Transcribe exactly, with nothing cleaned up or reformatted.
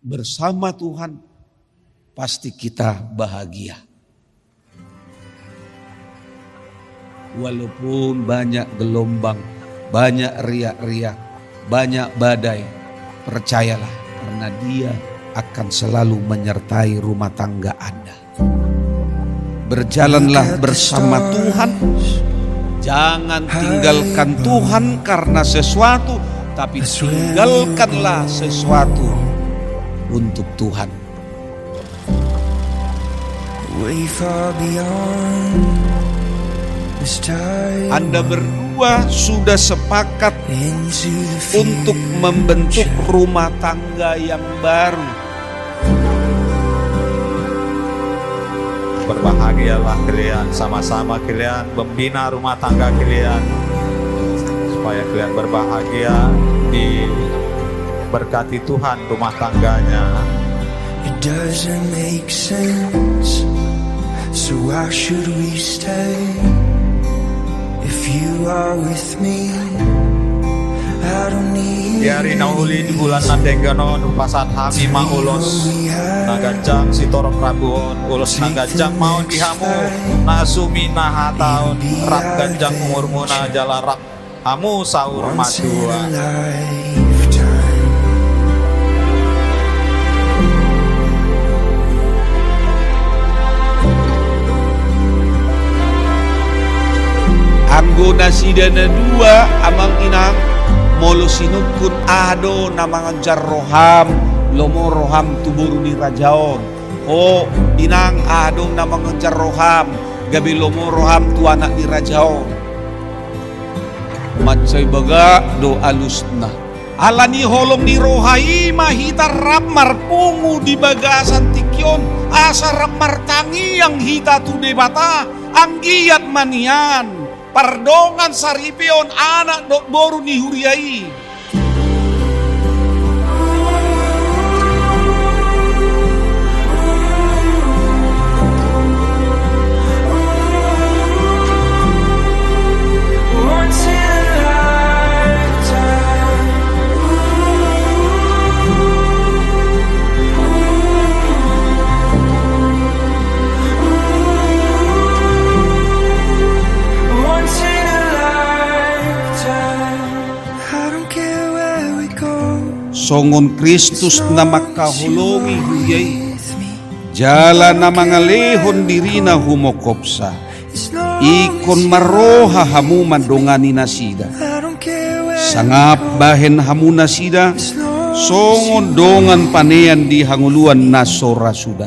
Bersama Tuhan, pasti kita bahagia. Walaupun banyak gelombang, banyak riak-riak, banyak badai, percayalah, karena Dia akan selalu menyertai rumah tangga Anda. Berjalanlah bersama Tuhan. Jangan tinggalkan Tuhan karena sesuatu, tapi tinggalkanlah sesuatu untuk Tuhan. Anda berdua sudah sepakat untuk membentuk rumah tangga yang baru. Berbahagialah kalian, sama-sama kalian membina rumah tangga kalian, supaya kalian berbahagia, diberkati Tuhan rumah tangganya. It doesn't make sense, so why should we stay? If you are with me, I don't need. Di ari na uli, di bulan na denggan on, hupasahat hami ma ulos na ganjang sitorop rambu on, ulos na ganjang ma on di hamu na suminahata on, rap ganjang umurmuna jala rap hamu saur matua. Anggo nasida na dua, amang inang, molo sinungkun, aha do na manganjar roham, lomo roham tu boru ni raja on? O inang, aha do na manganjar roham, gabe lomo roham tu anak ni raja on? Mansai bagak do alusna. Ala ni holong ni roha i ma hita rap marpungu di bagasan tingki on, asa rap martangiang hita tu Debata. Anggiat ma nian pardongan saripeon anak dohot boru ni huria i. Songon Kristus na mangkaholongi huria i, jala na mangalehon dirina humongkopsa, ingkon marroha hamu mandongani nasida. Sangap bahen hamu nasida songon dongan panean di hangoluan na so ra suda.